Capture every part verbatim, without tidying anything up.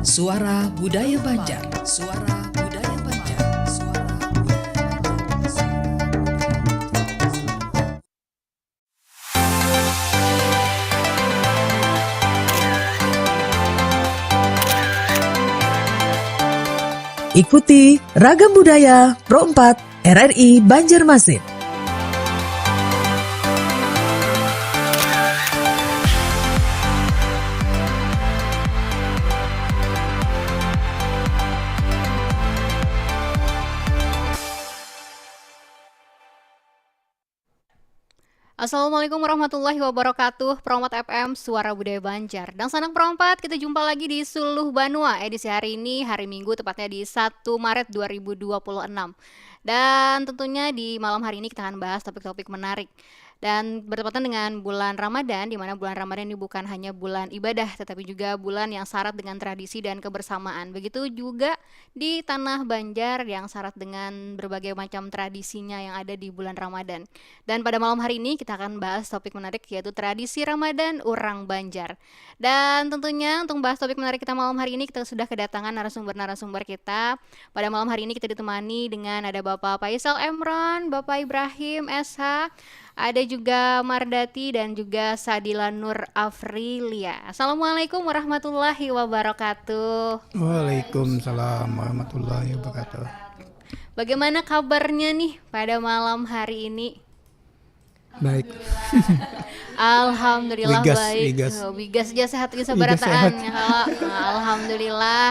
Suara Budaya Banjar. Suara Budaya Banjar. Suara Budaya Banjar. Ikuti Ragam Budaya Pro empat R R I Banjarmasin. Assalamualaikum warahmatullahi wabarakatuh. Pro empat F M, Suara Budaya Banjar. Dangsanak Pro empat, kita jumpa lagi di Suluh Banua, edisi hari ini, hari Minggu, tepatnya di satu Maret dua ribu dua puluh enam. Dan tentunya di malam hari ini kita akan bahas topik-topik menarik. Dan bertepatan dengan bulan Ramadan, di mana bulan Ramadan ini bukan hanya bulan ibadah, tetapi juga bulan yang syarat dengan tradisi dan kebersamaan. Begitu juga di tanah Banjar yang syarat dengan berbagai macam tradisinya yang ada di bulan Ramadan. Dan pada malam hari ini kita akan bahas topik menarik, yaitu tradisi Ramadan urang Banjar. Dan tentunya untuk membahas topik menarik kita malam hari ini, kita sudah kedatangan narasumber-narasumber kita. Pada malam hari ini kita ditemani dengan ada Bapak Faisal Emron, Bapak Ibrahim S H, ada juga Mardati dan juga Sadila Nur Afrilia. Assalamualaikum warahmatullahi wabarakatuh. Waalaikumsalam warahmatullahi wabarakatuh. Bagaimana kabarnya nih pada malam hari ini? Baik. Alhamdulillah. Wigas, baik. Wigas. Oh, wigas aja sehat kita. Wigas sabarataan sehat. Ya, kalau, nah, alhamdulillah.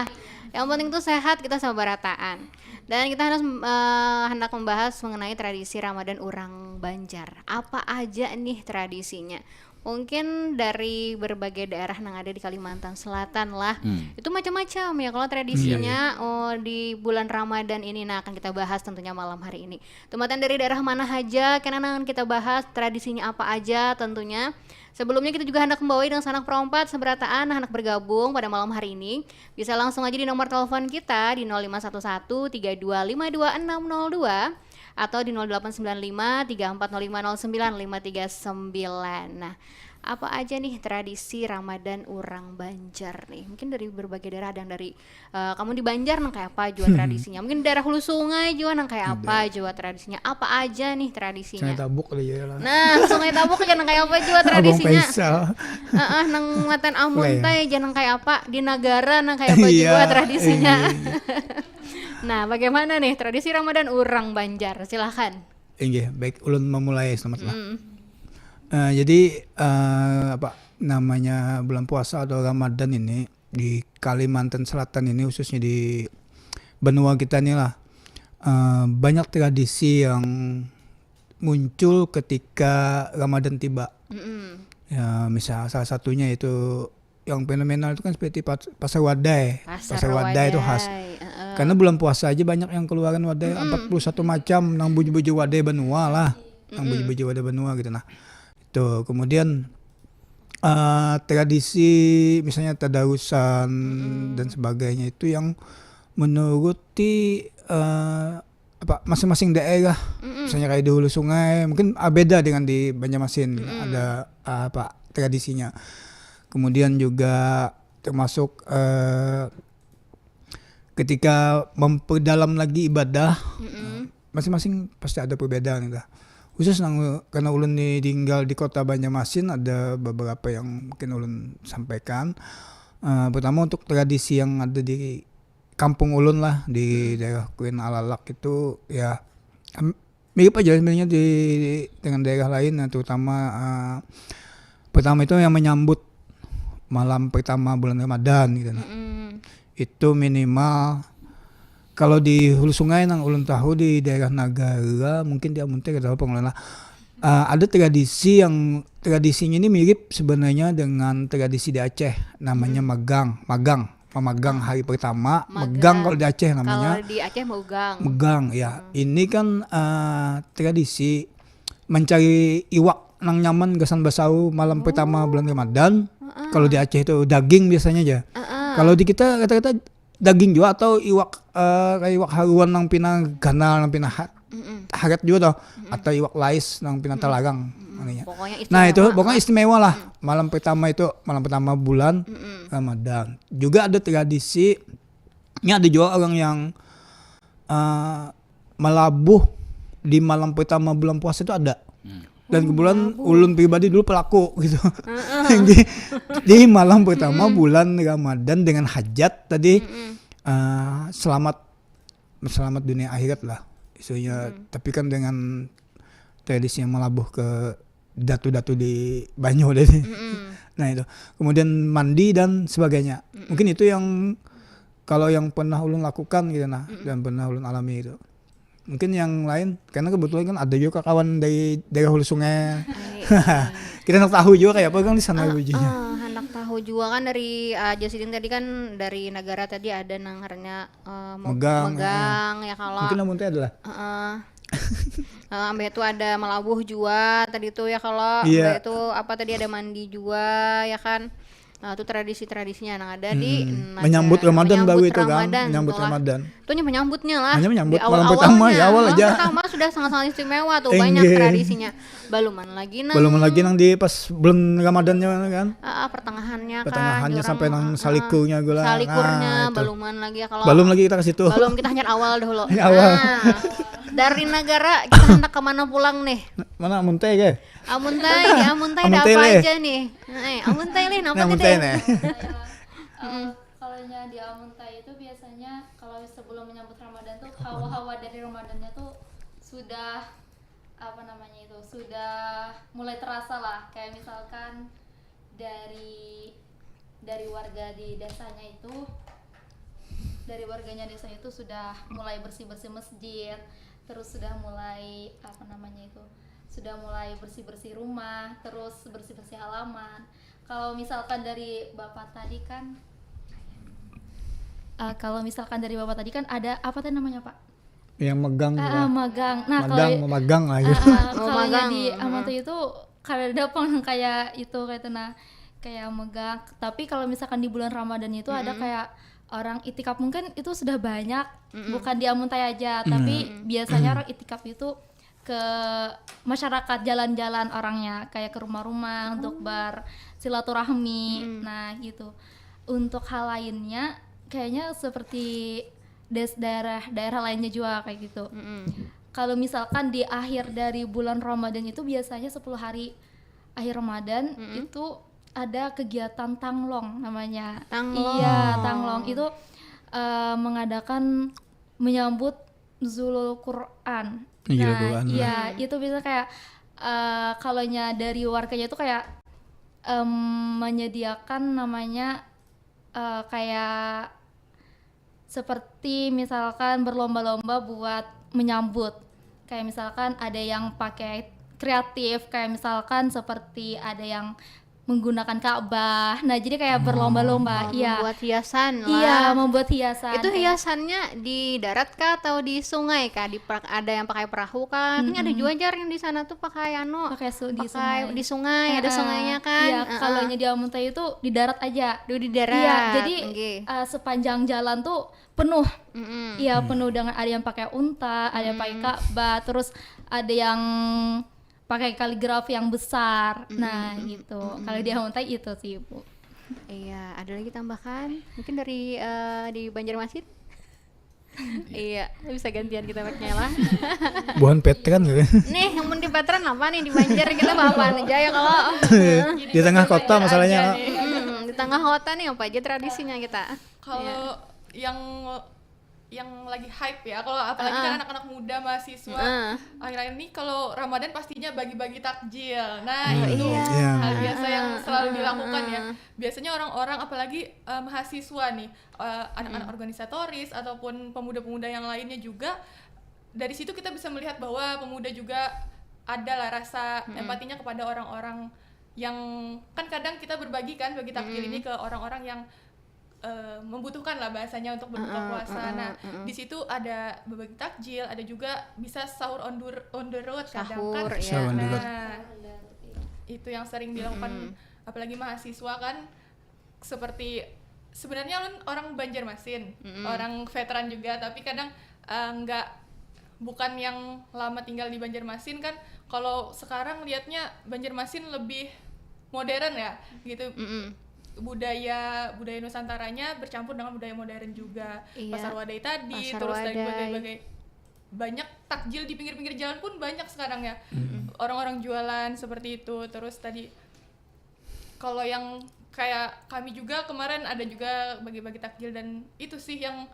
Yang penting tuh sehat kita sabarataan. Dan kita harus, eh, hendak membahas mengenai tradisi Ramadan urang Banjar. Apa aja nih tradisinya? Mungkin dari berbagai daerah yang ada di Kalimantan Selatan lah. Hmm. Itu macam-macam ya kalau tradisinya, hmm, iya, iya, oh, di bulan Ramadan ini. Nah, akan kita bahas tentunya malam hari ini. Tumatan dari daerah mana haja, kena nangan kita bahas tradisinya apa aja tentunya. Sebelumnya kita juga hendak membawai dangsanak Pro empat sabarataan, nah, hendak bergabung pada malam hari ini. Bisa langsung aja di nomor telepon kita di nol lima satu satu tiga dua lima dua enam nol dua atau di nol delapan sembilan lima tiga empat nol lima nol sembilan lima tiga sembilan. Nah, apa aja nih tradisi Ramadan urang Banjar nih? Mungkin dari berbagai daerah, ada yang dari, eh, kamu di Banjar nang kayak apa jua tradisinya? Mungkin daerah Hulu Sungai jua nang kayak apa jua tradisinya? Apa aja nih tradisinya? Sungai Tabuk ada jua lah. Nah, Sungai Tabuk kan nang kayak apa jua tradisinya? Abang Faisal. Heeh, nang matan Amun teh aja nang kayak apa? Di Nagara nang kayak apa jua tradisinya? Iya, iya, iya. Nah, bagaimana nih tradisi Ramadan urang Banjar? Silahkan. Inggih, baik, ulun memulai, selamat lah. Mm. Eh, jadi, eh, apa namanya, bulan puasa atau Ramadan ini di Kalimantan Selatan ini, khususnya di benua kita ni lah, eh, banyak tradisi yang muncul ketika Ramadan tiba. Mm-mm. Ya, misal salah satunya itu yang fenomenal itu kan seperti pas-, pasar wadai. Pasar wadai itu khas. Pasar wadai, heeh. Karena bulan puasa aja banyak yang keluaran wadai, mm-mm, empat puluh satu macam, nang bujur-bujur wadai banua lah. Nang, mm-mm, bujur-bujur wadai banua gitu. Nah, itu kemudian, eh, tradisi misalnya tadarusan, mm-mm, dan sebagainya itu yang menuruti, eh, apa, masing-masing daerah. Mm-mm. Misalnya kayak di Hulu Sungai, mungkin, ah, beda dengan di Banjarmasin. Mm-mm. Ada, ah, apa, tradisinya. Kemudian juga termasuk, eh, ketika memperdalam lagi ibadah, mm-mm, eh, masing-masing pasti ada perbedaan gitu. Khusus nang, karena ulun ni tinggal di kota Banjarmasin, ada beberapa yang mungkin ulun sampaikan. Eh, pertama untuk tradisi yang ada di kampung ulun lah, di, hmm, daerah Kuin Alalak itu, ya, am-, mirip aja sebenarnya di, dengan daerah lain, nah, terutama, eh, pertama itu yang menyambut malam pertama bulan Ramadan gitu, nah. Mm-mm. Itu minimal, kalau di Hulu Sungai nang ulun tahu di daerah Nagara, mungkin di Amun teh kada tahu pengelola. Eh, ada tradisi yang, tradisinya ini mirip sebenarnya dengan tradisi di Aceh, namanya, hmm, magang, magang. Mamagang hari pertama, magang. Magang kalau di Aceh namanya. Kalau di Aceh maugang. Maugang, ya. Hmm. Ini kan, eh, tradisi mencari iwak nang nyaman gasan basau malam, oh, pertama bulan Ramadan. Heeh. Kalau di Aceh itu daging biasanya aja. Heeh. Kalau di kita kata-kata daging juga atau iwak, eh, kayak iwak haruan nang pina ganal, nang pina ha-, mm-mm, harat juga toh. Mm-mm. Atau iwak lais nang pina, mm-mm, talarang. Mm-mm. Makanya. Pokoknya Nah itu istimewa. Pokoknya istimewa lah malam pertama itu, malam pertama bulan Ramadan. Juga ada tradisi, ini ada juga orang yang eh, melabuh di malam pertama bulan puasa itu ada. Dan kebetulan ulun pribadi dulu pelaku gitu. Jadi, di malam pertama bulan Ramadan dengan hajat tadi, eh, selamat selamat dunia akhirat lah isunya. Tapi kan dengan tradisi yang melabuh ke datu-datu di banyu tadi. Nah itu. Kemudian mandi dan sebagainya. Mungkin itu yang kalau yang pernah ulun lakukan gitu nah, dan pernah ulun alami itu. Mungkin yang lain, karena kebetulan kan ada juga kawan dari daerah hulu sungai. Kita nak tahu juga kayak apa kan di sana bujunya. Ah, hendak tahu juga kan dari ah, Jasidin tadi kan dari negara tadi ada nang ngarannya eh, mo- Megang, megang ya kalau Mungkin namun teh adalah Heeh. Eh, ambeh itu ada melabuh jua tadi tuh ya kalau Iya. Ambeh itu apa tadi ada mandi jua ya kan. Nah, itu tradisi-tradisinya yang ada di Hmm. nah, Menyambut ada- Ramadan menyambut baru itu kan, Ramadan, menyambut itulah. Ramadan. Itu hanya menyambutnya lah. Hanya menyambut Di malam awal-awalnya. Pertama, ya, awal Malam aja. Pertama sudah sangat-sangat istimewa tuh, Enggak. Banyak tradisinya. Belum lagi nang Belum lagi nang di pas bulan Ramadannya kan. Ah, ah, pertengahannya kan, Pertengahannya jurang, sampai nang ah, salikurnya gula. Salikurnya, Nah, itu. Baluman lagi ya kalau Belum lagi kita ke situ. Belum, kita hanya awal dulu. Hanya awal. Nah, dari negara kita hendak kemana pulang nih? Mana Amuntai ke? Amuntai, di Amuntai ada Amuntai apa leh. Aja nih? Eh, Amuntai leh, Ini napa Amuntai tadi? nih. Eh, kalau nya di Amuntai itu biasanya kalau sebelum menyambut Ramadan tuh hawa-hawa dari Ramadannya tuh sudah apa namanya itu sudah mulai terasa lah, kayak misalkan dari dari warga di desanya itu dari warganya desa itu sudah mulai bersih-bersih masjid, terus sudah mulai apa namanya itu sudah mulai bersih-bersih rumah, terus bersih-bersih halaman. Kalau misalkan dari bapak tadi kan eh, kalau misalkan dari bapak tadi kan ada apa tadi namanya, Pak? Yang megang Ah, gitu. ah, magang. Nah, Magang, kalau megang lah gitu. ah, Oh, kalau magang. Di Amuntai itu kada ada pang kayak itu kayak itu nah kayak megang. Tapi kalau misalkan di bulan Ramadan itu ada kayak orang itikaf, mungkin itu sudah banyak, bukan di Amuntai aja, tapi biasanya orang itikaf itu ke masyarakat, jalan-jalan orangnya, kayak ke rumah-rumah untuk bersilaturahmi. Nah, gitu. Untuk hal lainnya kayaknya seperti des daerah-daerah lainnya juga kayak gitu. Kalau misalkan di akhir dari bulan Ramadan itu biasanya sepuluh hari akhir Ramadan itu ada kegiatan tanglong namanya. Tanglong. Iya, tanglong itu eh, mengadakan menyambut Nuzulul Quran. Nuzulul Nah, Quran, iya, itu bisa kayak eh kalau nya dari warganya itu kayak em, menyediakan namanya eh, kayak seperti misalkan berlomba-lomba buat menyambut. Kayak misalkan ada yang pakai kreatif, kayak misalkan seperti ada yang menggunakan Ka'bah. Nah, jadi kayak berlomba-lomba, iya. Membuat hiasan lah. Iya, membuat hiasan. Itu Kayak hiasannya di darat kah atau di sungai kah? Di per- ada yang pakai perahu kah? Kan ada juga jar yang di sana tuh pakai anu. Pakai su- di pakai sungai. Di sungai, ada Eh, sungainya kan. Iya, Heeh. Kalau nya di Amuntai itu di darat aja. Dulu di darat. Iya, jadi Nggih. eh, sepanjang jalan tuh penuh. Mm-mm. Iya, penuh dengan ada yang pakai unta, ada yang pakai Ka'bah, terus ada yang pakai kaligrafi yang besar. Nah, gitu. Kalau di Amuntai itu sih, Bu. Iya, ada lagi tambahan? Mungkin dari eh, di Banjarmasin? Iya, bisa gantian kita mic-nya lah. Buhan veteran gitu. Nih, yang mun di veteran apa nih di Banjar kita apa aja ya kalau Di tengah kota masalahnya. Hmm, di tengah kota nih apa aja tradisinya kita? Kalau yang yang lagi hype ya, kalau apalagi kan anak-anak muda mahasiswa Heeh. akhir-akhir ini kalau Ramadan pastinya bagi-bagi takjil. Nah, Oh, itu iya. Iya. hal biasa yang selalu dilakukan ya. Biasanya orang-orang apalagi eh, mahasiswa nih, eh, anak-anak organisatoris ataupun pemuda-pemuda yang lainnya juga, dari situ kita bisa melihat bahwa pemuda juga ada lah rasa empatinya kepada orang-orang yang kan kadang kita berbagi kan bagi takjil ini ke orang-orang yang eh, membutuhkan lah bahasanya untuk berbuka Heeh, puasa. heeh, Nah, heeh. Di situ ada berbagi takjil, ada juga bisa sahur on the, on the road kadang kan. Sahur, iya. Sahur on the road. Nah, itu yang sering dilakukan apalagi mahasiswa kan, seperti sebenarnya ulun orang Banjarmasin, orang veteran juga, tapi kadang eh, nggak bukan yang lama tinggal di Banjarmasin kan, kalau sekarang lihatnya Banjarmasin lebih modern ya gitu. Mm-mm. Budaya budaya Nusantaranya bercampur dengan budaya modern juga. Iya. Pasar Wadai tadi, Pasar terus tadi Wadai. Bagai-Bagai, banyak takjil di pinggir-pinggir jalan pun banyak sekarang ya. Orang-orang jualan seperti itu. Terus tadi kalau yang kayak kami juga kemarin ada juga bagi-bagi takjil, dan itu sih yang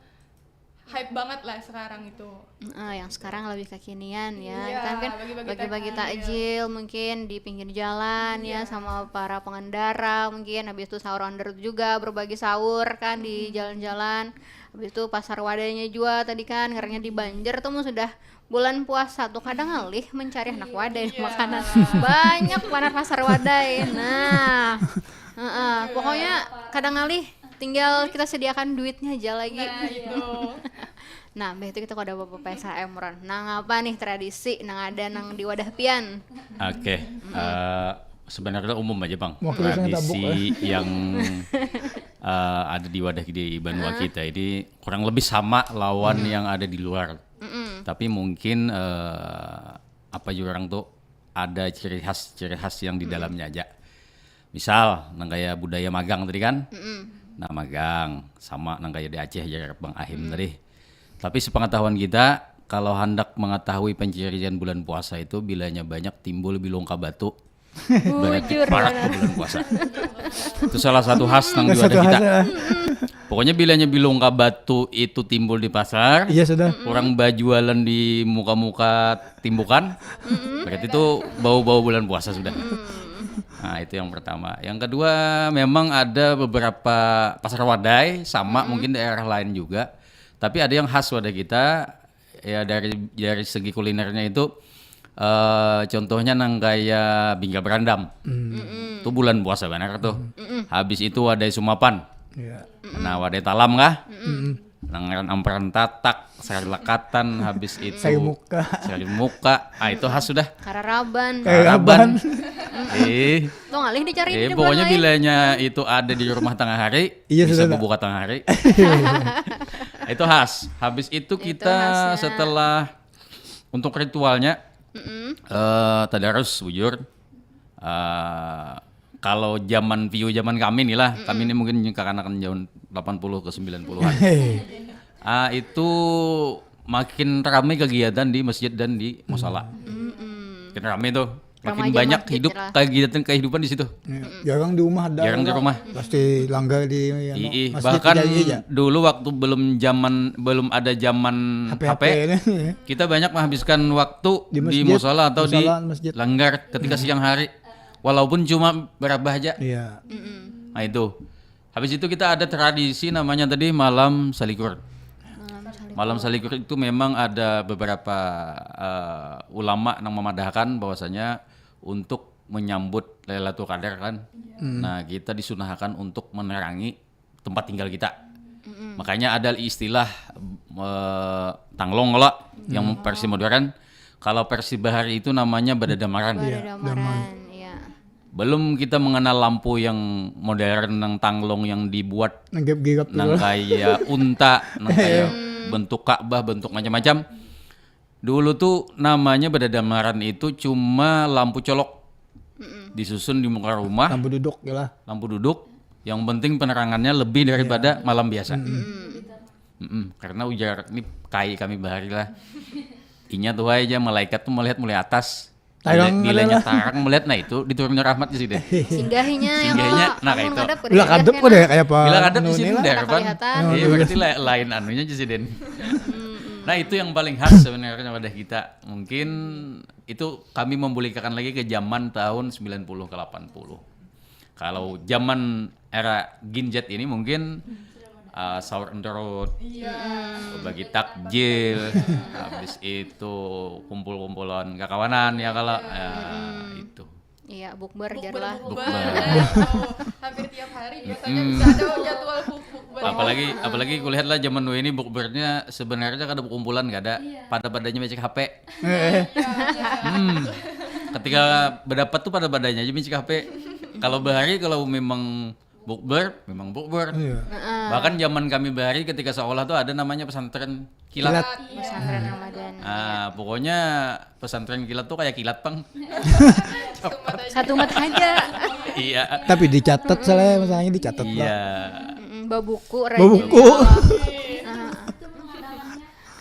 hype banget lah sekarang itu. Ah, yang sekarang lebih kekinian ya. Iya, Kan kan bagi-bagi bagi-bagi takjil. Takjil mungkin di pinggir jalan ya, Iya. sama para pengendara, mungkin habis itu sahur on the road juga, berbagi sahur kan di jalan-jalan. Habis itu Pasar Wadainya juga tadi kan, karena di Banjar tuh mun sudah bulan puasa tuh kada ngalih mencari anak wadai Iya. Makanan. Banyak banar Pasar Wadai. Nah, heeh, pokoknya kada ngalih, tinggal kita sediakan duitnya aja lagi. Nah, itu. Nah, mbah itu kita kada apa-apa P S H M, Ron. Nang apa nih tradisi nang ada nang di wadah pian? Oke, eh, sebenarnya umum aja bang. Mewakili sungai Tabuk, Tradisi yang eh, ada di wadah di banua kita ini kurang lebih sama lawan yang ada di luar. Tapi mungkin eh, apa jua orang tuh ada ciri khas ciri khas yang di dalamnya aja. Misal nang kayak budaya magang tadi kan. Nah, magang sama nang kayak di Aceh aja bang Ahim tadi. Tapi sepengetahuan kita, kalau hendak mengetahui pencirian bulan puasa itu, bilanya banyak timbul bilung ka batu. Berarti Bujur parak banar. Tuh bulan puasa. Itu salah satu khas nang di Satu wadah kita. khas, ya. Pokoknya bilanya bilung ka batu itu timbul di pasar, Iya sudah. orang bajualan di muka-muka timbukan, berarti itu bau-bau bulan puasa sudah. Nah, itu yang pertama. Yang kedua, memang ada beberapa pasar wadai, sama mungkin daerah lain juga. Tapi ada yang khas wadah kita, ya dari dari segi kulinernya itu, eh, contohnya nang kayak bingka berandam. Itu bulan puasa banar tuh. Habis itu wadai sumapan. Iya. Nah, wadai talam kah? Mm-mm. Nang ngaran amparan tatak, sari lakatan, habis itu Sari muka. Sari muka. Ah, itu khas sudah. Kararaban. Kararaban. Eh, Tuh ngalih dicari eh, di pokoknya lain. Bilanya itu ada di rumah tengah hari, Iya, bisa sudah. Buka tengah hari. Itu khas. Habis itu kita khasnya. Setelah untuk ritualnya eh tadarus bujur. Eh, kalau zaman view zaman kami nih lah, kami ini mungkin kakanakan zaman delapan puluh ke sembilan puluhan. Ah, itu makin ramai kegiatan di masjid dan di musala. Makin ramai tuh. Makin Remaja banyak masjid hidup lah. Kegiatan kehidupan di situ. Iya. Jarang di rumah ada. Jarang di rumah. Pasti langgar di anu, Ii, masjid bahkan jadi aja. Dulu waktu belum zaman belum ada zaman H P H P, H P ini. Kita banyak menghabiskan waktu Di di, masjid, musala atau di musala, masjid. langgar ketika siang hari, walaupun cuma berabah aja. Iya. Nah, itu. Habis itu kita ada tradisi namanya tadi malam salikur. Malam salikur itu memang ada beberapa eh, ulama yang memadahkan bahwasanya untuk menyambut Lailatul Qadar kan. Nah, kita disunahkan untuk menerangi tempat tinggal kita. Makanya ada istilah eh, tanglong kalau yang versi modern. Kalau versi bahari itu namanya badadamaran. Badadamaran, iya. Belum kita mengenal lampu yang modern, yang tanglong yang dibuat Nang gap-gap nang gitu. Kayak unta, nang kayak bentuk Ka'bah, bentuk macam-macam. Dulu tuh namanya badadamaran itu cuma lampu colok disusun di muka rumah, Lampu duduk ya lah. Lampu duduk. Yang penting penerangannya lebih daripada malam biasa. Mm-mm. Karena ujar ini kai kami bahari lah. Inya tuh aja malaikat tuh melihat mulai atas. Tarang Bila, bilanya adalah. Tarang melihat, nah itu diturunnya rahmat di sini. Singgahinya yang Singgahinya, apa? Nah, Amun itu. ngadap Bila kadep kan? Kada kayak apa? Bila kadep anu di ni sini lah. dah, Kada Pan. kelihatan. Oh, Iya, iya. Berarti la- lain anunya aja sih, Den. Nah, itu yang paling khas sebenarnya wadah kita. Mungkin itu kami memulihkan lagi ke zaman tahun sembilan puluh ke delapan puluh. Kalau zaman era ginjet ini mungkin uh, sahur enterut, bagi takjil, habis itu kumpul-kumpulan kakawanan ya kalau ya, itu. Iya, bukber jar Bukber, lah. bukber. Bukber. Oh, hampir tiap hari biasanya bisa ada jadwal buk- bukber. Apalagi apalagi kulihat lah zaman dulu ini bukbernya sebenarnya kada berkumpulan, kada ada. Pada-padanya mecek H P. Eh, Hmm. Ketika berdapat tuh pada-padanya aja mecek H P. Kalau bahari kalau memang Bukber, memang bukber. Iya. Heeh. Bahkan zaman kami bahari ketika sekolah tuh ada namanya pesantren kilat. Kilat. Pesantren Ramadan. Ah, pokoknya pesantren kilat tuh kayak kilat, Bang. Satu mat aja. Iya. Tapi dicatat soalnya, masalahnya dicatat. Iya. Mm-mm, babuku Babuku. Rajin. Ah.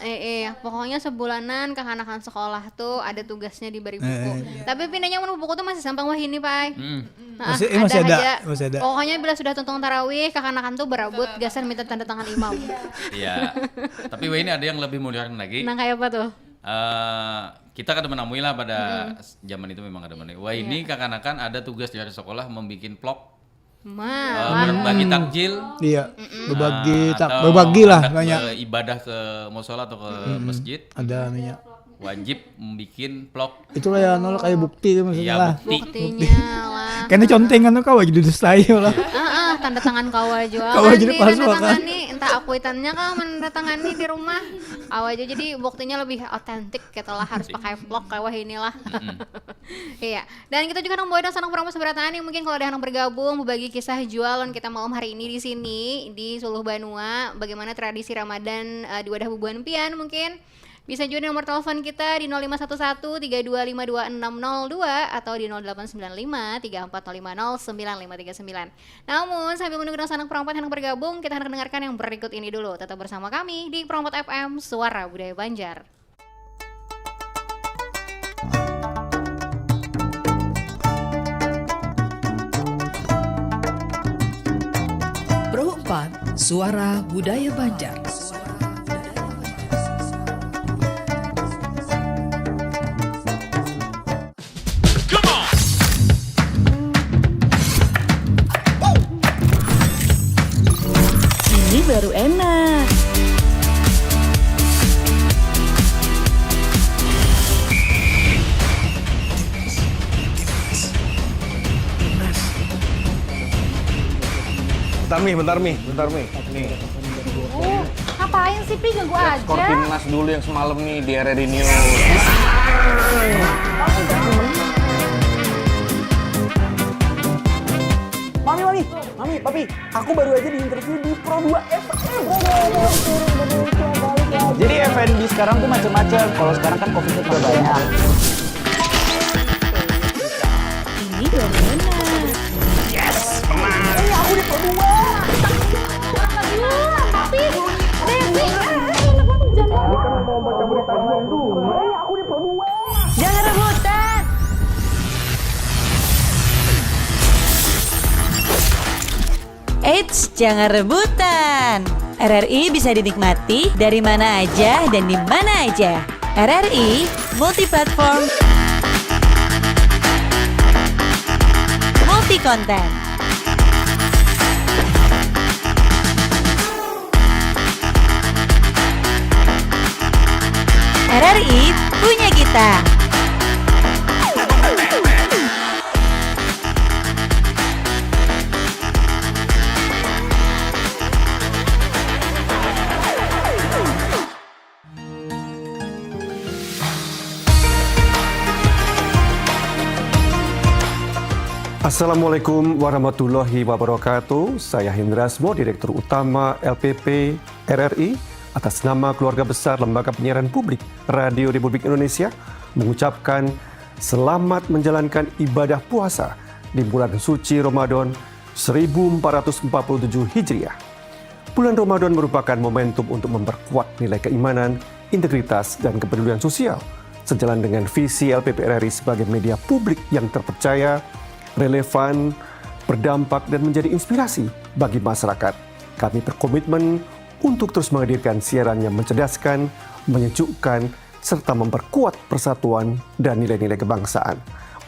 Eh, eh, pokoknya sebulanan kekanakan sekolah tuh ada tugasnya diberi buku. Eh. Tapi pindahnya mun buku tuh masih sampang wahini, Pai. Mm. Nah, Masih- eh, masih ada, aja. Masih ada. Pokoknya bila sudah tuntung tarawih, kekanakan tuh berabut gasan minta tanda tangan imam. Iya. Tapi wah ini ada yang lebih modern lagi. Nah, kayak apa tuh? Eh, kita kada menamui lah pada zaman itu memang ada menamui. Wah ini kakanakan ada tugas dari sekolah membuat vlog, Mah, eh, berbagi takjil. Iya, berbagi Ah, tak atau berbagi lah hendak banyak. Ke ibadah ke musola atau ke masjid, Ada namanya. Wajib membuat vlog. Itu kayak nol kayak bukti itu maksudnya Iya, lah. bukti. Buktinya lah. Karena contengan tuh kau aja duduk saya lah. Heeh, tanda tangan kawa jua Kawa kan jadi nih, palsu, tanda kan? Tangan nih, entah aku itannya kah menandatangani di rumah. Awa aja jadi buktinya lebih otentik gitu lah, harus pakai vlog kayak wah inilah. Iya, dan kita juga nang bawa dong sanak promo seberataan yang mungkin kalau ada yang bergabung berbagi kisah jual lawan kita malam hari ini di sini di Suluh Banua, bagaimana tradisi Ramadan eh, di wadah bubuhan pian mungkin. Bisa juga di nomor telepon kita di nol lima satu satu tiga dua lima dua enam nol dua atau di nol delapan sembilan lima tiga empat nol lima nol sembilan lima tiga sembilan. Namun sambil menunggu dong sanak perompat yang bergabung, kita akan dengarkan yang berikut ini dulu. Tetap bersama kami di Perompat F M, Suara Budaya Banjar. Pro empat, Suara Budaya Banjar. Ini baru enak. Bentar mi, bentar mi, bentar mi. Nih. Uh, ngapain sih, Pi? Ganggu aja. Skor timnas dulu yang semalam nih di R R I News. Mami, mami, mami, papi, aku baru aja di interview di Pro dua F M. Jadi F and B sekarang tuh macam-macam. Kalau sekarang kan covid sudah banyak. Ini dari mana? Ini aku di Pro dua. Aduh, tapi Devi, eh, eh, enak banget, jangan. Mau baca berita dulu. Ini aku di Pro dua. Jangan rebutan. Eits, jangan rebutan. R R I bisa dinikmati dari mana aja dan di mana aja. R R I multi platform, multi konten. R R I punya kita. Assalamualaikum warahmatullahi wabarakatuh. Saya Hendra Smo, Direktur Utama L P P R R I. Atas nama keluarga besar Lembaga Penyiaran Publik Radio Republik Indonesia, mengucapkan selamat menjalankan ibadah puasa di bulan suci Ramadan seribu empat ratus empat puluh tujuh Hijriah. Bulan Ramadan merupakan momentum untuk memperkuat nilai keimanan, integritas, dan kepedulian sosial. Sejalan dengan visi L P P R R I sebagai media publik yang terpercaya, relevan, berdampak, dan menjadi inspirasi bagi masyarakat, kami berkomitmen untuk terus menghadirkan siaran yang mencerdaskan, menyejukkan, serta memperkuat persatuan dan nilai-nilai kebangsaan.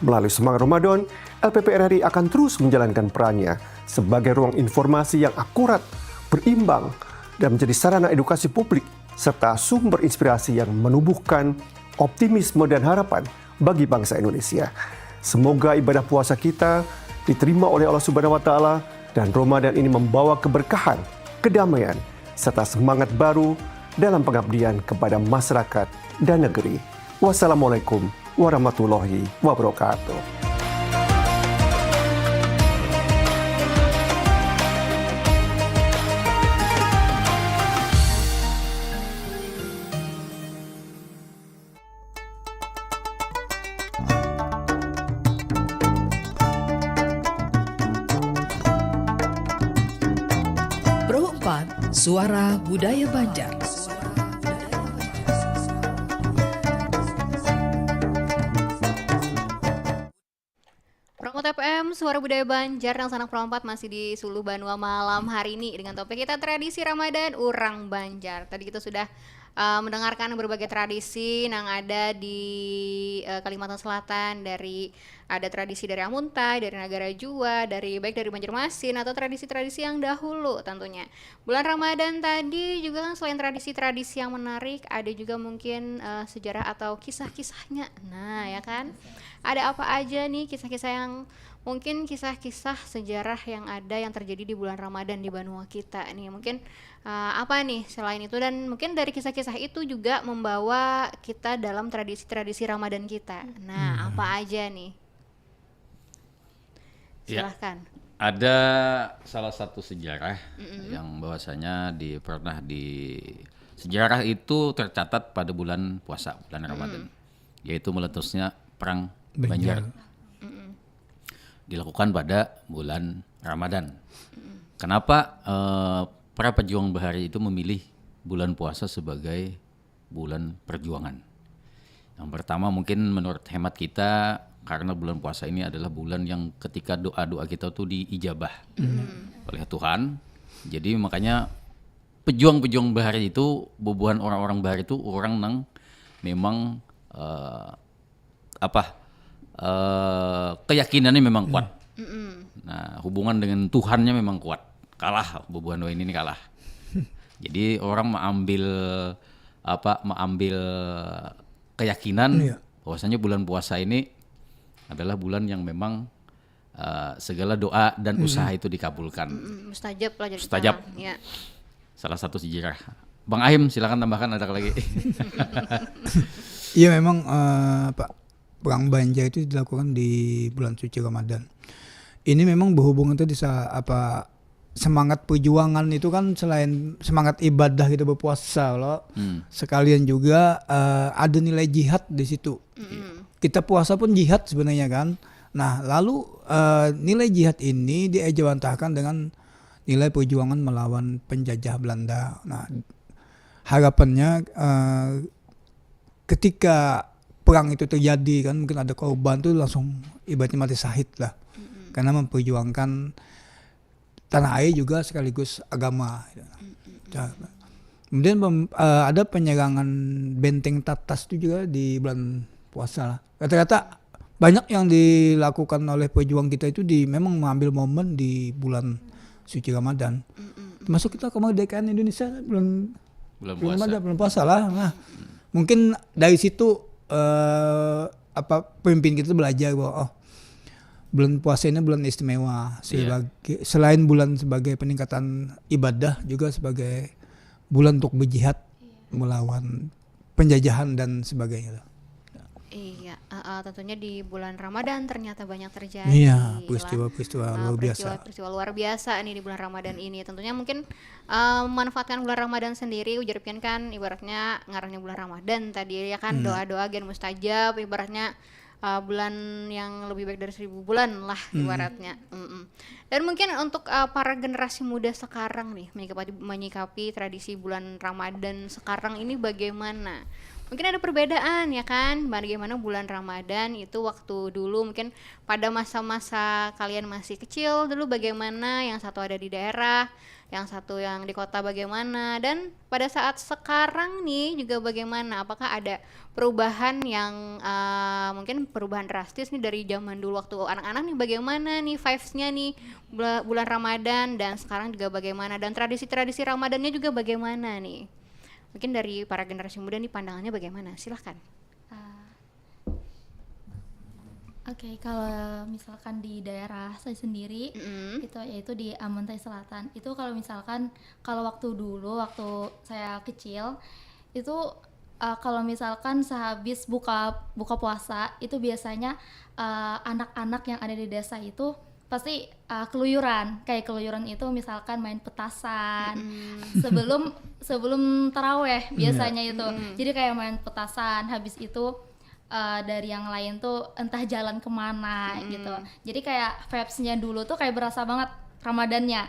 Melalui semangat Ramadan, L P P R R I akan terus menjalankan perannya sebagai ruang informasi yang akurat, berimbang, dan menjadi sarana edukasi publik serta sumber inspirasi yang menumbuhkan optimisme dan harapan bagi bangsa Indonesia. Semoga ibadah puasa kita diterima oleh Allah Subhanahu wa Taala dan Ramadan ini membawa keberkahan, kedamaian, serta semangat baru dalam pengabdian kepada masyarakat dan negeri. Wassalamualaikum warahmatullahi wabarakatuh. Suara Budaya Banjar. Promot F M, Suara Budaya Banjar, nang sanak perompat masih di Suluh Banua malam hari ini dengan topik kita tradisi Ramadan urang Banjar. Tadi kita sudah uh, mendengarkan berbagai tradisi yang ada di uh, Kalimantan Selatan, dari ada tradisi dari Amuntai, dari Nagara Jua, dari baik dari Banjarmasin atau tradisi-tradisi yang dahulu tentunya. Bulan Ramadan tadi juga kan selain tradisi-tradisi yang menarik, ada juga mungkin uh, sejarah atau kisah-kisahnya. Nah, ya kan? Ada apa aja nih kisah-kisah yang mungkin kisah-kisah sejarah yang ada yang terjadi di bulan Ramadan di banua kita nih. Mungkin uh, apa nih selain itu, dan mungkin dari kisah-kisah itu juga membawa kita dalam tradisi-tradisi Ramadan kita. Nah, hmm. Apa aja nih? Ya. Silahkan. Ada salah satu sejarah mm-hmm. yang bahwasanya di pernah di sejarah itu tercatat pada bulan puasa, bulan Ramadan, mm-hmm. yaitu meletusnya perang Banjar. Banjar. Mm-hmm. Dilakukan pada bulan Ramadan. Mm-hmm. Kenapa uh, para pejuang bahari itu memilih bulan puasa sebagai bulan perjuangan? Yang pertama, mungkin menurut hemat kita, karena bulan puasa ini adalah bulan yang ketika doa-doa kita tuh diijabah hmm. oleh Tuhan. Jadi makanya pejuang-pejuang bahari itu, bubuhan orang-orang bahari itu orang nang memang uh, apa uh, keyakinannya memang kuat. Hmm. Nah, hubungan dengan Tuhannya memang kuat. Kalah, bubuhan ini kalah. Jadi orang mengambil apa mengambil keyakinan iya. bahwasanya bulan puasa ini adalah bulan yang memang uh, segala doa dan hmm. usaha itu dikabulkan. Hmm, mustajab lah jadi mustajab. Ya. Salah satu sejarah. Bang Ahim, silakan tambahkan ada lagi. Iya memang uh, Pak, perang Banjar itu dilakukan di bulan suci Ramadan. Ini memang berhubungan tuh di apa semangat perjuangan itu kan selain semangat ibadah kita berpuasa loh, hmm. sekalian juga uh, ada nilai jihad di situ. Mm-hmm. Kita puasa pun jihad sebenarnya kan. Nah, lalu uh, nilai jihad ini diejawantahkan dengan nilai perjuangan melawan penjajah Belanda. Nah, harapannya uh, ketika perang itu terjadi kan mungkin ada korban tuh langsung ibaratnya mati syahid lah. Mm-hmm. Karena memperjuangkan tanah air juga sekaligus agama. Kemudian uh, ada penyerangan benteng Tatas itu juga di bulan puasa lah. Kata-kata banyak yang dilakukan oleh pejuang kita itu di memang mengambil momen di bulan suci Ramadan. Termasuk kita kemerdekaan Indonesia bulan bulan puasa. Ramadan, bulan puasa lah. Nah, mungkin dari situ uh, apa pemimpin kita belajar bahwa oh bulan puasa ini bulan istimewa sebagai yeah. selain bulan sebagai peningkatan ibadah juga sebagai bulan untuk berjihad yeah. melawan penjajahan dan sebagainya. Iya, uh, uh, tentunya di bulan Ramadan ternyata banyak terjadi. Iya, peristiwa-peristiwa uh, luar biasa. Peristiwa luar biasa nih di bulan Ramadan ini. Tentunya mungkin uh, memanfaatkan bulan Ramadan sendiri, ujar pian kan ibaratnya ngarannya bulan Ramadan tadi ya kan, hmm. doa-doa gen mustajab, ibaratnya uh, bulan yang lebih baik dari seribu bulan lah hmm. ibaratnya. Mm-mm. Dan mungkin untuk uh, para generasi muda sekarang nih menyikapi, menyikapi tradisi bulan Ramadan sekarang ini bagaimana? Mungkin ada perbedaan ya kan, bagaimana bulan Ramadan itu waktu dulu mungkin pada masa-masa kalian masih kecil dulu bagaimana, yang satu ada di daerah, yang satu yang di kota bagaimana, dan pada saat sekarang nih juga bagaimana, apakah ada perubahan yang uh, mungkin perubahan drastis nih dari zaman dulu waktu anak-anak nih bagaimana nih vibes-nya nih bulan Ramadan dan sekarang juga bagaimana dan tradisi-tradisi Ramadannya juga bagaimana nih? Mungkin dari para generasi muda nih pandangannya bagaimana? Silahkan. Uh, Oke, okay, kalau misalkan di daerah saya sendiri mm-hmm. itu yaitu di Amuntai Selatan. Itu kalau misalkan kalau waktu dulu waktu saya kecil itu uh, kalau misalkan sehabis buka buka puasa itu biasanya uh, anak-anak yang ada di desa itu pasti uh, keluyuran. Kayak keluyuran itu misalkan main petasan mm. sebelum sebelum taraweh biasanya mm. itu. Mm. Jadi kayak main petasan, habis itu uh, dari yang lain tuh entah jalan kemana mm. gitu. Jadi kayak vibes-nya dulu tuh kayak berasa banget Ramadannya.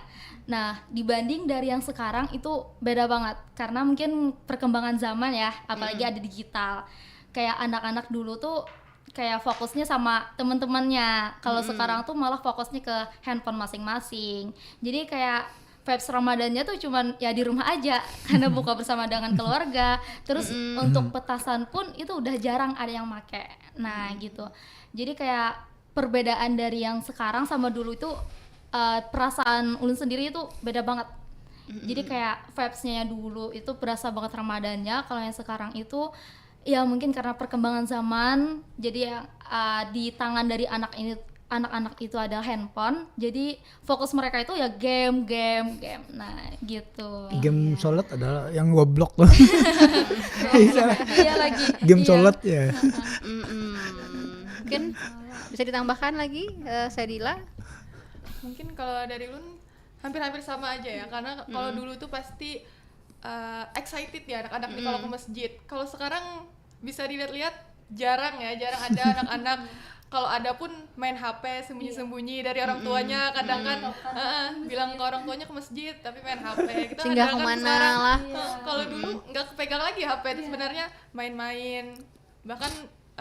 Nah, dibanding dari yang sekarang itu beda banget karena mungkin perkembangan zaman ya, apalagi ada digital. Kayak anak-anak dulu tuh kayak fokusnya sama temen-temennya. Kalau sekarang tuh malah fokusnya ke handphone masing-masing. Jadi kayak vibes Ramadannya tuh cuman ya di rumah aja karena buka bersama dengan keluarga. Terus untuk petasan pun itu udah jarang ada yang make. Nah, gitu. Jadi kayak perbedaan dari yang sekarang sama dulu itu eh, perasaan ulun sendiri itu beda banget. Jadi kayak vibes-nya yang dulu itu berasa banget Ramadannya, kalau yang sekarang itu ya mungkin karena perkembangan zaman, jadi yang eh, di tangan dari anak ini anak-anak itu ada handphone, jadi fokus mereka itu ya game, game, game. Nah, gitu. Game sholat adalah yang goblok tuh. Bisa. Iya lagi. Game Iya. Sholat ya. Mm-mm. Mungkin bisa ditambahkan lagi, eh, Sadila? Mungkin kalau dari ulun hampir-hampir sama aja ya, karena kalau dulu tuh pasti uh, excited ya anak-anak nih kalau ke masjid. Kalau sekarang bisa dilihat-lihat jarang ya, jarang ada anak-anak. Kalau ada pun main H P sembunyi-sembunyi dari orang tuanya, kadang kan heeh, bilang ke orang tuanya ke masjid tapi main H P. Kita Singgah kadang kan kemana sekarang, lah. eh, kalau dulu nggak kepegang lagi H P itu sebenarnya, main-main. Bahkan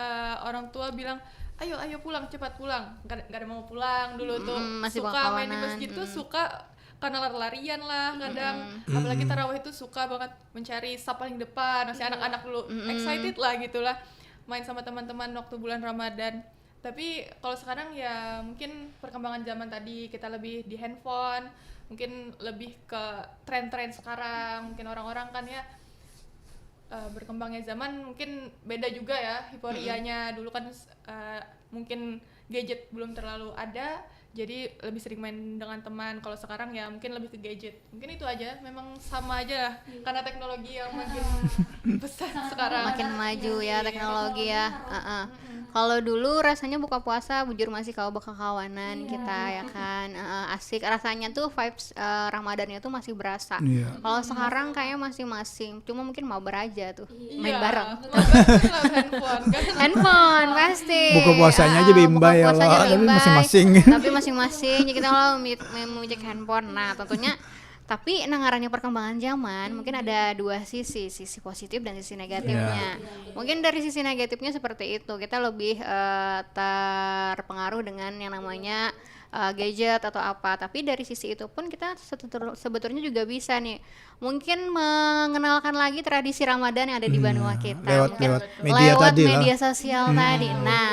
eh, orang tua bilang, "Ayo, ayo pulang, cepat pulang." Nggak, nggak ada mau pulang dulu tuh. Mm, masih Suka bawa main di kawanan, masjid tuh mm. Suka karena lari-larian lah kadang. Apalagi tarawih itu suka banget mencari saf paling depan, masih anak-anak dulu, excited lah gitulah, main sama teman-teman waktu bulan Ramadan. Tapi kalau sekarang ya mungkin perkembangan zaman tadi, kita lebih di handphone, mungkin lebih ke tren-tren sekarang. Mungkin orang-orang kan ya eh, berkembangnya zaman mungkin beda juga ya euforianya. Dulu kan eh, mungkin gadget belum terlalu ada, jadi lebih sering main dengan teman. Kalau sekarang ya mungkin lebih ke gadget. Mungkin itu aja, memang sama aja lah, karena teknologi yang makin pesat sekarang. Makin maju ya teknologi ya. Heeh. Kalau dulu rasanya buka puasa bujur masih kawa bakakawanan kita ya kan. Heeh, asik, rasanya tuh vibes eh, Ramadannya tuh masih berasa. Iya. Kalau sekarang kayaknya masing-masing, cuma mungkin mabar aja tuh main Iya, bareng. mabar tuh lewat handphone kan. Handphone pasti. Buka puasanya aja Ah, bimbai buka ya, puasanya Wak. Tapi bimbai. Masing-masing. Tapi masing-masing. Jadi kita kalau meet- mengecek handphone. Nah, tentunya tapi nah ngarannya perkembangan zaman mungkin ada dua sisi, sisi positif dan sisi negatifnya. Mungkin dari sisi negatifnya seperti itu, kita lebih eh, terpengaruh dengan yang namanya eh, gadget atau apa. Tapi dari sisi itu pun kita setetur- sebetulnya juga bisa nih mungkin mengenalkan lagi tradisi Ramadan yang ada di banua kita. Lewat- Mungkin lewat media tadi lah. Media sosial tadi. Nah,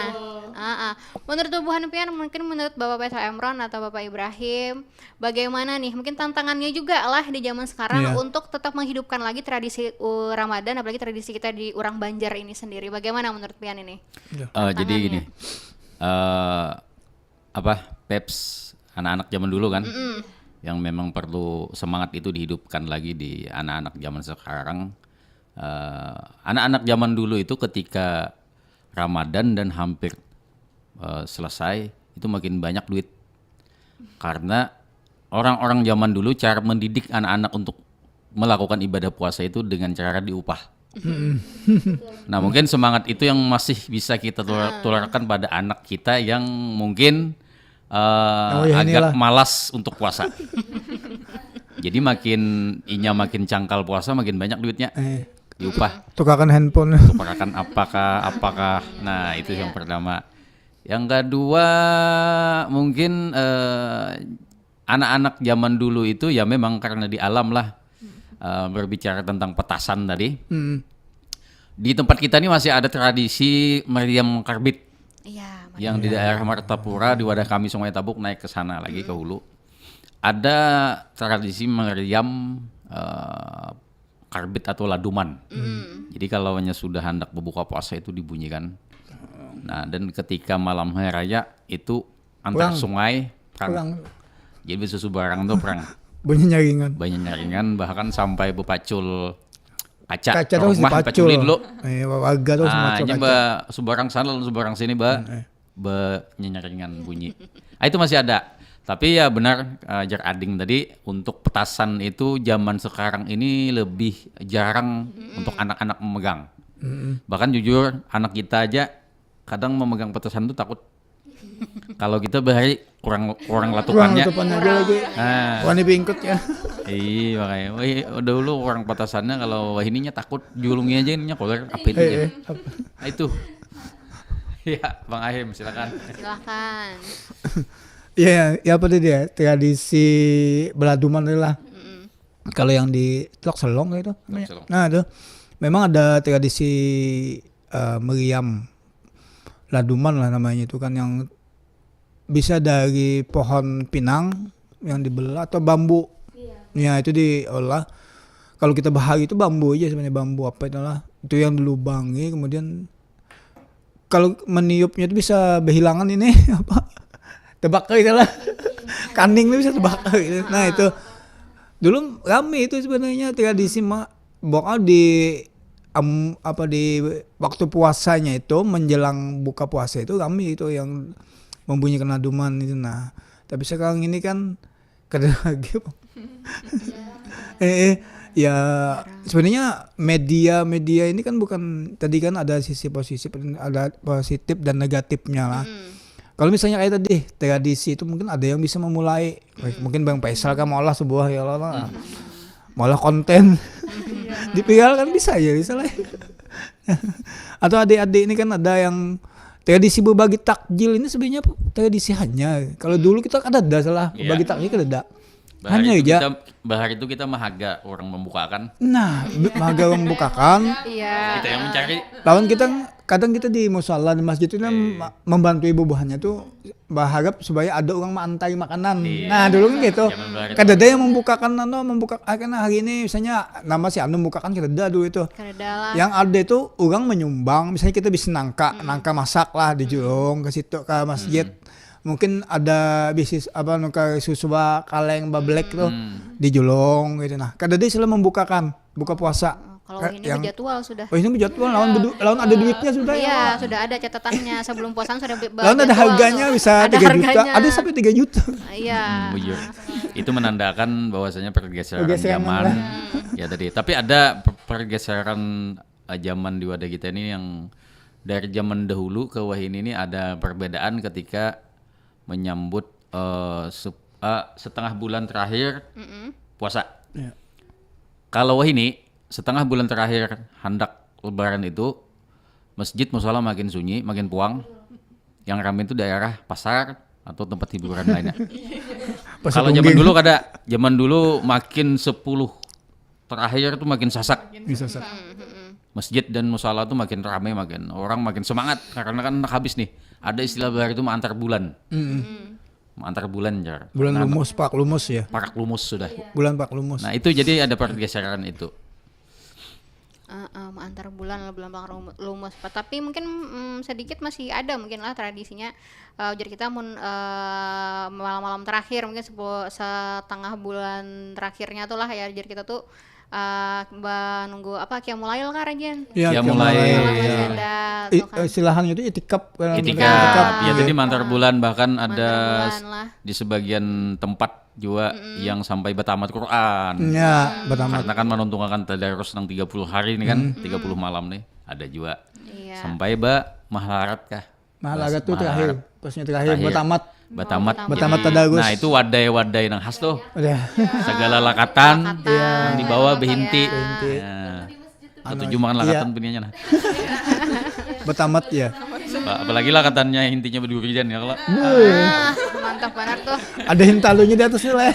ah, ah. Menurut bubuhan pian, mungkin menurut Bapak Peter Emron atau Bapak Ibrahim, bagaimana nih? Mungkin tantangannya juga lah di zaman sekarang Iya. untuk tetap menghidupkan lagi tradisi uh, Ramadan, apalagi tradisi kita di urang Banjar ini sendiri. Bagaimana menurut pian ini? Eh, jadi gini, eh apa vibes anak-anak zaman dulu kan, yang memang perlu semangat itu dihidupkan lagi di anak-anak zaman sekarang. Eh, anak-anak zaman dulu itu ketika Ramadan dan hampir eh, selesai, itu makin banyak duit karena orang-orang zaman dulu cara mendidik anak-anak untuk melakukan ibadah puasa itu dengan cara diupah. Nah, mungkin semangat itu yang masih bisa kita tular- tularkan pada anak kita yang mungkin eh, Oh, ya, agak inilah. Malas untuk puasa. Jadi makin inya makin cangkal puasa, makin banyak duitnya. Eh, Diupah. Tukarkan handphone. Tukarkan apakah apakah. Nah, itu yang pertama. Yang kedua, mungkin eh, anak-anak zaman dulu itu ya memang karena di alam lah. Eh, berbicara tentang petasan tadi, Hmm. di tempat kita ini masih ada tradisi meriam karbit Iya, yang di daerah Martapura, di wadah kami Sungai Tabuk, naik ke sana lagi ke hulu. Ada tradisi meriam eh, karbit atau laduman. Jadi kalau hanya sudah hendak berbuka puasa itu dibunyikan. Nah, dan ketika malam hari raya itu antar Pulang. Sungai perang. Pulang. Jadi bisa subarang tuh perang. Banyak nyaringan. Banyak nyaringan, bahkan sampai bepacul kaca. Kaca terus Rumah dipacul. Paculi dulu. Eh, warga terus Ah, macul ini kaca. ba subarang sana lalu subarang sini ba Eh. ba nyaringan bunyi. Ah, itu masih ada. Tapi ya benar eh, jar ading tadi, untuk petasan itu zaman sekarang ini lebih jarang untuk anak-anak memegang. Mm-mm. Bahkan jujur anak kita aja kadang memegang petasan tuh takut. Kalau kita bahari kurang kurang latukannya. Tutupannya aja lagi. Nah, Wani bingkut ya. Iya makanya. Wih, dahulu orang patasannya kalau wahininya takut julungnya aja ininya koler apa itu Eh, ya? Eh, apa? Nah, itu. Ya, Bang Ahim silakan. Silakan. Iya, ya apa tadi ya? Tradisi beladuman tadi lah. Kalau yang di Telok Selong itu. Telok Selong. Nah, itu memang ada tradisi eh, meriam laduman lah namanya itu kan yang bisa dari pohon pinang yang dibelah atau bambu. Ya, itu diolah. Kalau kita bahari itu bambu aja sebenarnya, bambu apa itulah. Itu yang dilubangi kemudian kalau meniupnya itu bisa berhilangan ini apa? Tebak itu lah. Kaning itu bisa tebak gitu. Nah, itu dulu rame itu sebenarnya tradisi ma pokoknya di em, apa di waktu puasanya itu menjelang buka puasa itu rame itu yang membunyikan laduman itu. Nah, tapi sekarang ini kan kada lagi. Eh, eh, ya sebenarnya media-media ini kan bukan, tadi kan ada sisi positif, ada positif dan negatifnya lah. Kalau misalnya kayak tadi tradisi itu mungkin ada yang bisa memulai. Mungkin Bang Faisal kan maulah sebuah ya Allah lah. Maulah konten. Diviralkan bisa ya, bisa lah. Atau adik-adik ini kan ada yang tradisi berbagi takjil ini sebenarnya tradisi hanya. Kalau dulu kita kan ada salah Iya. Berbagi takjil kan ada. Bahari Hanya itu aja. Kita, bahari itu kita mahaga orang membukakan. Nah, be- mahaga membukakan. Iya. Kita yang mencari. Lawan kita kadang kita di musala di masjid itu kan Iya. ma- membantu ibu buahnya tuh berharap supaya ada orang mengantar makanan. Iya. Nah, dulu kan gitu. Zaman bahari Kada ada yang membukakan anu membuka akhirnya hari ini misalnya nama si anu membukakan kada ada dulu itu. Kada ada lah. Yang ada itu orang menyumbang, misalnya kita bisa nangka, nangka masak lah di julung ke situ ke masjid. Mungkin ada bisnis apa nukar susu ba kaleng ba black tuh di julung gitu. Nah, kada ada istilah membukakan buka puasa. Kalau Ka- ini yang berjadwal sudah. Oh, ini berjadwal lawan bedu- lawan ada duitnya sudah Iya, ya. Sudah ada catatannya sebelum puasaan sudah be- Lawan ada berjadwal. harganya bisa Ada tiga juta, harganya. Ada sampai tiga juta. Iya. Bujur. Itu menandakan bahwasanya pergeseran Pergeseran zaman. lah. Ya tadi. Tapi ada per- pergeseran eh, zaman di wadah kita ini yang dari zaman dahulu ke wahini ini ada perbedaan ketika menyambut eh, sup- eh, setengah bulan terakhir puasa. Ya. Kalau wahini setengah bulan terakhir handak lebaran itu masjid musala makin sunyi, makin puang. Yang ramai itu daerah pasar atau tempat hiburan lainnya. Pasar Kalau zaman Tungging. Dulu kada, zaman dulu makin sepuluh terakhir tuh makin sasak. Bisa sa- Masjid dan musala tuh makin ramai, makin orang makin semangat karena kan habis nih. Ada istilah baru itu mengantar bulan. Mengantar bulan jar. Bulan Nah, lumus, Pak Lumus ya. Parak lumus sudah. Bulan Pak Lumus. Nah, itu jadi ada pergeseran itu. Eh, eh, mengantar bulan lah, bulan Pak Lumu- Lumus. Tapi mungkin mm, sedikit masih ada mungkin lah tradisinya. Eh, ujar kita mun eh, malam-malam terakhir mungkin sepu- setengah bulan terakhirnya tuh lah ya ujar kita tuh eh menunggu apa qiyamul lail kah Rajan? Ya, Qiyamul qiyamul lail. lail, Masih ya. ada I- tuh kan. eh, Istilahnya itu itikaf kan. Itikaf. Ya, jadi mantar bulan bahkan ada Mantar bulan lah. Di sebagian tempat juga yang sampai bertamat Quran. Ya, pertama. Karena kan menuntungakan tadarus nang tiga puluh hari ini kan, tiga puluh malam nih, ada juga. Iya. Sampai ba mahalarat kah? Mahalarat tuh Mahalarat. Terakhir, pasnya terakhir, Terakhir. Bertamat. Bertamat. Bertamat Jadi, tadarus. Nah, itu wadai-wadai nang khas tuh. Udah. Segala lakatan Lakatan. yang dibawa Iya. behinti. Behinti. Ya. Anu, Ketujuh mangan iya. Lakatan biniannya nah. Bertamat ya. Ba- Apalagi lakatannya intinya berdurian ya kalau. Ah, mantap benar tuh. Ada hintalunya di atasnya lah.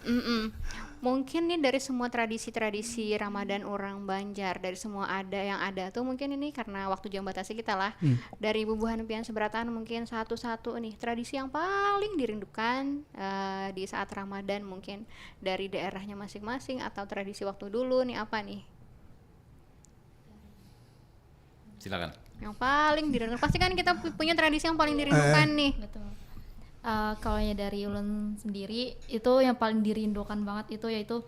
Mm-mm. Mungkin nih dari semua tradisi-tradisi Ramadan orang Banjar, dari semua ada yang ada tuh mungkin ini karena waktu jam batasi kita lah. Dari bubuhan pian seberatan mungkin satu-satu nih tradisi yang paling dirindukan eh, di saat Ramadan mungkin dari daerahnya masing-masing atau tradisi waktu dulu nih apa nih? Silakan. Yang paling dirindukan pasti kan kita pu- punya tradisi yang paling dirindukan nih. Betul. Eh, kalau dari ulun sendiri itu yang paling dirindukan banget itu yaitu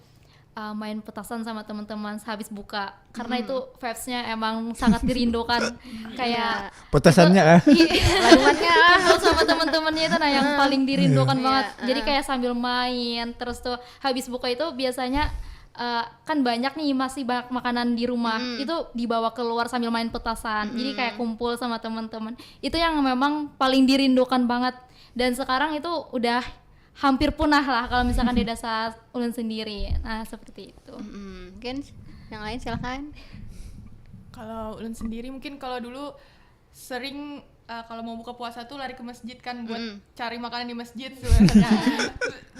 eh, main petasan sama teman-teman sehabis buka karena itu vibes-nya emang sangat dirindukan kayak Petasannya kan. Iya. Kumpul sama teman-temannya itu nah yang paling dirindukan banget. Jadi kayak sambil main terus tuh habis buka itu biasanya eh, kan banyak nih, masih banyak makanan di rumah, itu dibawa keluar sambil main petasan, jadi kayak kumpul sama teman-teman, itu yang memang paling dirindukan banget. Dan sekarang itu udah hampir punah lah kalau misalkan di desa ulun sendiri. Nah, seperti itu. Mm-mm. Mungkin yang lain silakan. Kalau ulun sendiri, mungkin kalau dulu sering, eh, kalau mau buka puasa tuh lari ke masjid kan buat cari makanan di masjid sebenarnya.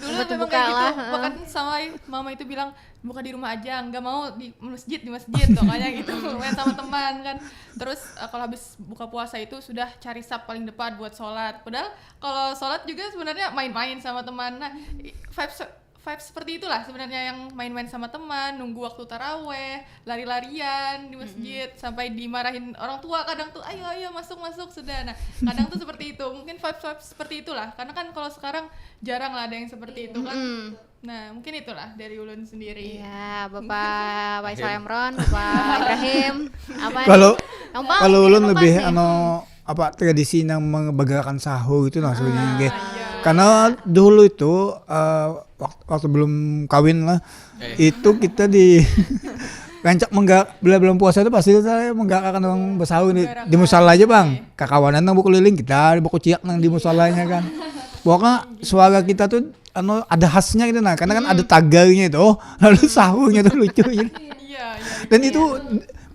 Dulu Buat memang buka kayak gitu. Lah, heeh. Bahkan sampai mama itu bilang, "Buka di rumah aja, nggak mau di masjid, di masjid," pokoknya gitu. Main sama teman kan. Terus, eh, kalau habis buka puasa itu sudah cari saf paling depan buat sholat. Padahal kalau sholat juga sebenarnya main-main sama teman. Nah, i- vibes vibes seperti itulah sebenarnya, yang main-main sama teman, nunggu waktu taraweh, lari-larian di masjid, sampai dimarahin orang tua kadang tuh, "Ayo, ayo, masuk, masuk sudah." Nah, kadang tuh seperti itu. Mungkin vibes vibes seperti itulah, karena kan kalau sekarang jarang lah ada yang seperti itu kan. Nah, mungkin itulah dari ulun sendiri. Ya, Bapak Faisal Emron, Bapak Ibrahim, apa Kalau yang paling kalau ulun dirindukan lebih nih? Anu, apa, tradisi yang membagarakan sahur itu nah sebenarnya, nggih. Karena dulu itu, eh, waktu, waktu belum kawin lah, itu kita di rancak mengga bila belum puasa itu pasti kita menggarakan orang bersahur di, di musala aja, Bang. Kakawanan nang berkeliling, kita berkuciak nang di musalanya kan. Pokoknya suara kita tuh anu, ada khasnya gitu nah, karena kan ada tagarnya itu, oh, lalu sahurnya tuh lucu gitu. Iya, iya. Dan itu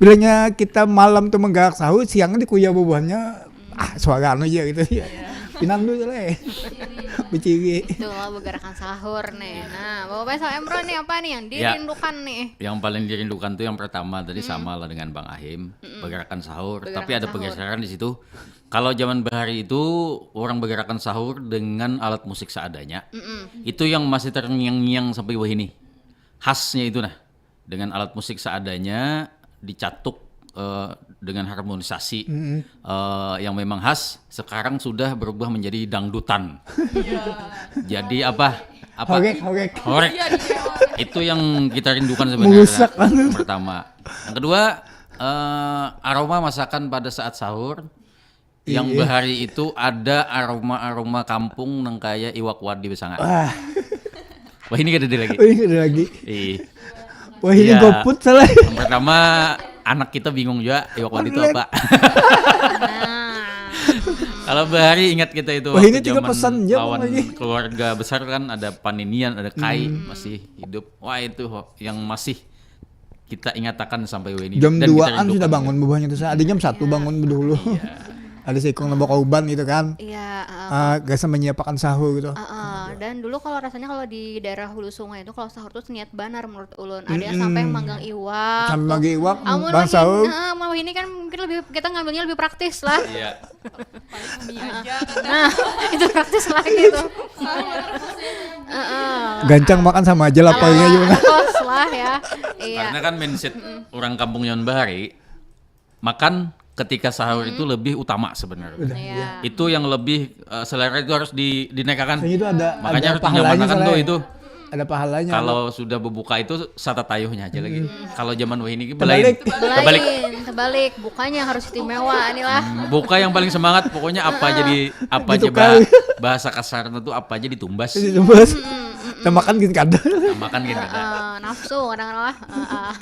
bilanya kita malam tuh menggarak sahur, siangnya dikuyau bubuhannya, ah, suara anu aja gitu ya. Pinandu aja lah. Beciri. Itulah bagarakan sahur nih. Nah, Bapak Faisal Emron nih, apa nih yang dirindukan nih? Yang paling dirindukan tuh yang pertama tadi sama lah dengan Bang Ahim, bagarakan sahur. Tapi ada pergeseran di situ. Kalau zaman bahari itu orang bagarakan sahur dengan alat musik seadanya. Itu yang masih terngiang-ngiang sampai wahini. Khasnya itu nah, dengan alat musik seadanya dicatuk, eh, dengan harmonisasi, eh, yang memang khas, sekarang sudah berubah menjadi dangdutan. Jadi apa? Apa? Horek, horek. Horek. Itu yang kita rindukan sebenarnya. Merusak banget. Yang pertama. Yang kedua, eh, aroma masakan pada saat sahur. Yang bahari itu ada aroma-aroma kampung nang kaya iwak wadi besangat. Wah, ini kada ada lagi. Oh, ini ada lagi. Ih. Wah, ini Iya. GoFood salah. Yang pertama, anak kita bingung juga iwak wadi itu apa. Kalau bahari ingat kita itu Wah, waktu ini tiga zaman pesan jam lawan lagi. Keluarga besar kan ada paninian, ada kai masih hidup. Wah, itu ho- yang masih kita ingatakan sampai wini. Jam Dan kita duaan rindukan sudah juga. Bangun bubuhannya tuh. Ada jam satu bangun dulu. Ada seikung nambah korban gitu kan. Iya, heeh. Ah, gak sama menyiapakan sahur gitu. Heeh. Dan dulu kalau rasanya kalau di daerah Hulu Sungai itu kalau sahur tuh niat banar menurut ulun. Ada yang sampai manggang iwak. Sampai manggang iwak, Amun bang wahini, sahur. Heeh, amun wahini kan mungkin lebih kita ngambilnya lebih praktis lah. Iya. Mie aja kan. Nah, itu praktis lagi tuh. Heeh. Gancang makan sama aja laparnya Kalau juga. Kos lah ya. Iya. Karena kan mindset orang kampung nyaman bahari, makan ketika sahur itu lebih utama sebenarnya. Iya. Itu yang lebih, eh, selera itu harus di, dinaikakan. Soalnya itu ada Makanya ada harus pahalanya dinyamanakan soalnya. Tuh itu. Ada pahalanya. Kalau sudah berbuka itu satatayuhnya aja lagi. Kalau zaman wahini ini Terbalik. Belain. Terbalik. Lain, terbalik. Bukanya harus istimewa nih lah. Buka yang paling semangat, pokoknya apa jadi apa aja Ditukar. bah- bahasa kasarnya tuh apa aja ditumbas. Jadi tumbas. Kita makan gitu kada. Nah, makan gitu. Eh, nafsu kadang lah. Eh, eh.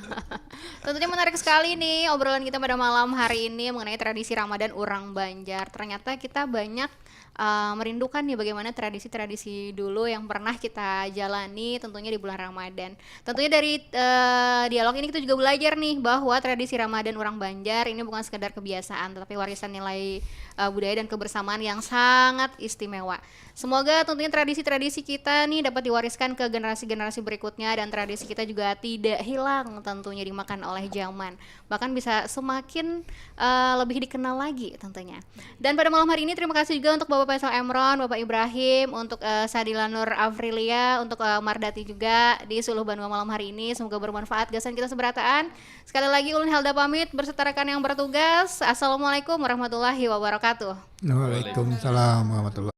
Tentunya menarik sekali nih obrolan kita pada malam hari ini mengenai tradisi Ramadan urang Banjar. Ternyata kita banyak eh, merindukan nih bagaimana tradisi-tradisi dulu yang pernah kita jalani tentunya di bulan Ramadan. Tentunya dari eh, dialog ini kita juga belajar nih bahwa tradisi Ramadan urang Banjar ini bukan sekedar kebiasaan tetapi warisan nilai eh, budaya dan kebersamaan yang sangat istimewa. Semoga tentunya tradisi-tradisi kita nih dapat diwariskan ke generasi-generasi berikutnya dan tradisi kita juga tidak hilang tentunya dimakan oleh zaman. Bahkan bisa semakin eh, lebih dikenal lagi tentunya. Dan pada malam hari ini terima kasih juga untuk Bapak Faisal Emron, Bapak Ibrahim, untuk eh, Sadila Nur Afrilia, untuk eh, Mardati juga di Suluh Banua malam hari ini. Semoga bermanfaat gasan kita seberataan. Sekali lagi ulun Helda pamit berserta rekan yang bertugas. Assalamualaikum warahmatullahi wabarakatuh. Waalaikumsalam warahmatullahi.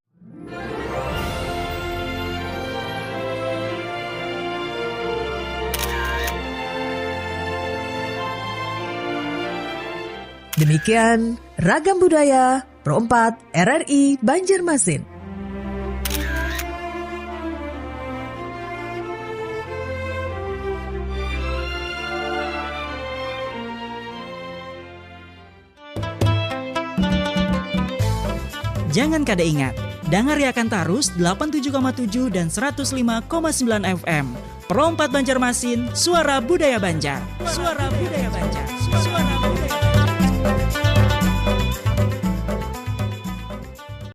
Demikian Ragam Budaya Pro empat R R I Banjarmasin. Jangan kada ingat, dangariakan tarus delapan tujuh koma tujuh dan seratus lima koma sembilan F M. Pro empat Banjarmasin, suara budaya Banjar. Suara budaya Banjar. Suara budaya Banjar.